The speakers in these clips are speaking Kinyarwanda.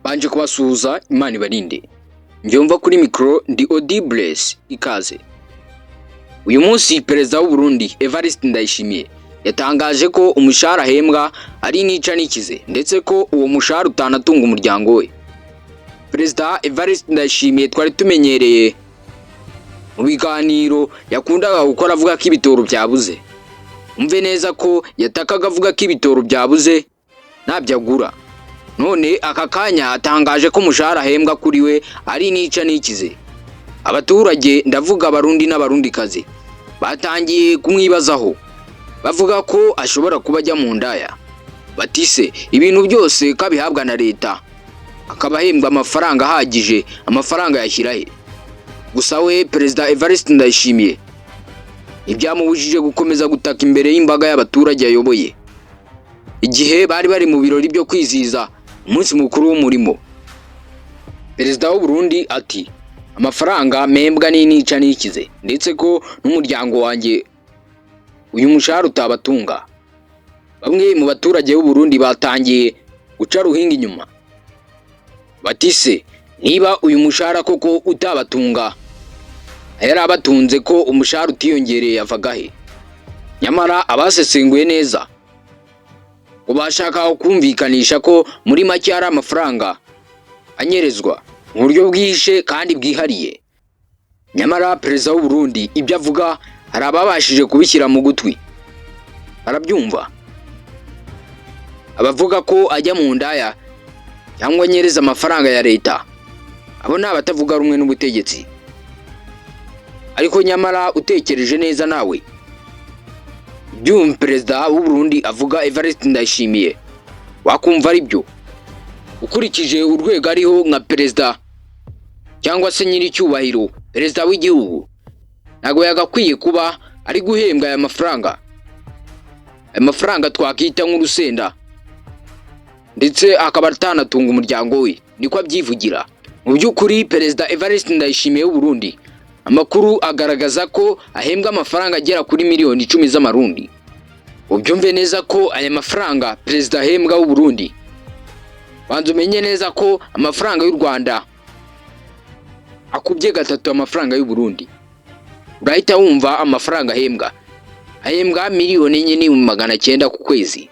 Banje kubasuhuza, Imana ibarinde. Njyumva kuri mikoro ndi Odi Bless, ikaze. Uyu munsi Perezida w'u Burundi Evariste Ndayishimiye yatangaje ko umushahara ahembwa ari nica n'ikize, ndetse ko uwo mushahara utanatunga umuryango we. Perezida Evariste Ndayishimiye twari tumenyereye mu biganiro yakundaga gukora avuga ko ibitoro byabuze. Umve neza ko yatakaga avuga ko ibitoro byabuze ntabyo agura. None aka kanya atangaje ko umushahara ahembwa kuri we ari nica n'ikize. Abaturage, ndavuga Abarundi n'Abarundikazi, batangiye kumwibazaho, bavuga ko ashobora kuba ajya mu ndaya. Bati se ibintu byose ko abihabwa na leta, akaba ahembwa amafaranga ahagije, amafaranga yashyira he? Gusa we Perezida Evariste Ndayishimiye ntibyamubujije gukomeza gutaka imbere y'imbaga y'abaturage ayoboye, igihe bari bari mu birori byo kwizihiza umunsi mukuru w'umurimo. Perezida w'u Burundi ati: "Amafaranga mpembwa n'inica n'ikize, ndetse ko n'umuryango wanjye uyu mushahara utabatunga." Bamwe mu baturage b'u Burundi batangiye guca ruhinga inyuma, bati se niba uyu mushahara koko utabatunga, yari abatunze ko umushahara utiyongereye yavaga he? Nyamara abasesenguye neza ngo bashaka kumvikanisha ko muri make hari amafaranga anyerezwa mu buryo bwihishe kandi bwihariye. Nyamara Perezida w'u Burundi ibyo avuga hari ababashije kubishyira mu gutwi barabyumva. Abavuga ko ajya mu ndaya cyangwa anyereza amafaranga ya leta, abo ni abatavuga rumwe n'ubutegetsi. Ariko nyamara utekereje neza nawe ibyumva Perezida w'u Burundi avuga, Evariste Ndayishimiye, wakumva ari byo. Ukurikije urwego ariho nka perezida cyangwa se nyiricyubahiro perezida w'igihugu, ntabwo yagakwiye kuba ari guhembwa aya mafaranga, aya mafaranga twakita nk'urusenda, ndetse akaba atanatunga umuryango we, niko abyivugira. Mu by'ukuri Perezida Evariste Ndayishimiye w'u Burundi, amakuru agaragaza ko ahembwa amafaranga agera kuri miliyoni 10 z'amarundi. Ubyumve neza ko aya mafaranga perezida ahembwa w'u Burundi, banza umenye neza ko amafaranga y'u Rwanda akubye gatatu amafaranga y'u Burundi. Urahita wumva amafaranga ahembwa. Ahembwa miliyoni 4,900,000 ku kwezi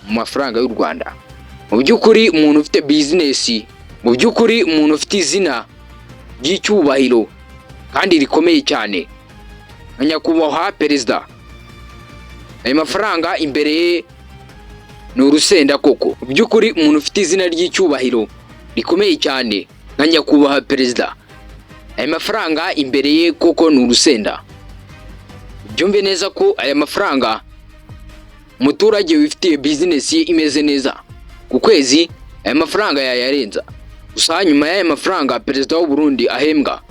mu mafaranga y'u Rwanda. Mu by'ukuri umuntu ufite bizinesi, mu by'ukuri umuntu ufite izina ry'icyubahiro kandi rikomeye cyane nka nyakubahwa perezida, ayo mafaranga imbere ye ni urusenda koko. Mu by'ukuri umuntu ufite izina ry'icyubahiro rikomeye cyane nka nyakubahwa perezida, aya mafaranga imbere ye koko ni urusenda. Byumve neza ko aya mafaranga umuturage wifitiye bizinesi ye imeze neza ku kwezi aya mafaranga yayarenza. Gusa nyuma y'aya mafaranga perezida w'u Burundi ahembwa,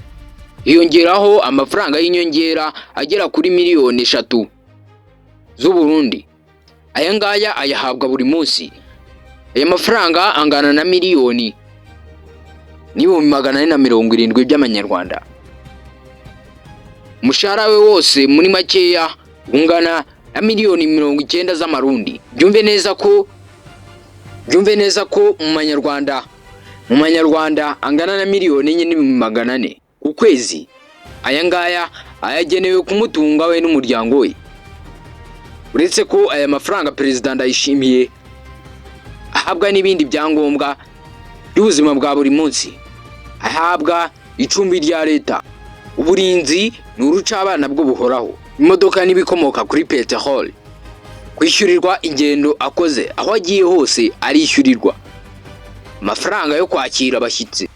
hiyongeraho amafaranga y'inyongera agera kuri miliyoni 3 z'u Burundi. Aya ngaya ayahabwa buri munsi. Aya mafaranga angana na 1,470,000 by'amanyarwanda. Umushahara we wose muri makeya ungana na miliyoni 90 z'amarundi. Byumve neza ko mu manyarwanda angana na miliyoni 4,400,000 ku kwezi. Aya ngaya ayagenewe kumutunga we n'umuryango we. Uretse ko aya mafaranga Perezida Ndayishimiye ahabwa n'ibindi byangombwa by'ubuzima bwa buri munsi, ahabwa icumbi rya leta, uburinzi ni urucabana bwo buhoraho, imodoka n'ibikomoka kuri peteroli, kwishyurirwa ingendo akoze, aho agiye hose arishyurirwa, amafaranga yo kwakira abashyitsi,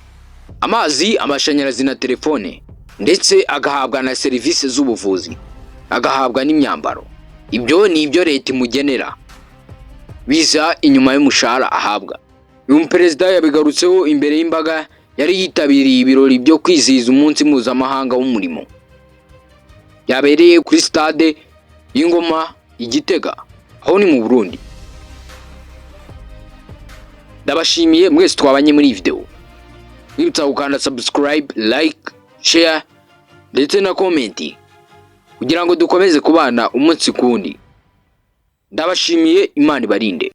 amazi, amashanyarazi na telefone, ndetse agahabwa na serivisi z'ubuvuzi, agahabwa n'imyambaro. Ibyo ni ibyo leta imugenera, biza inyuma y'umushahara ahabwa. Uyu perezida yabigarutseho imbere y'imbaga yari yitabiriye ibirori byo kwizihiza umunsi mpuzamahanga w'umurimo, byabereye kuri stade y'Ingoma i Gitega, aho ni mu Burundi. Ndabashimiye mwese twabanye muri iyi video. Wibutsa gukanda subscribe, like, share ndetse na comment kugira ngo dukomeze kubana umunsi ku wundi. Ndabashimiye, Imana ibarinde.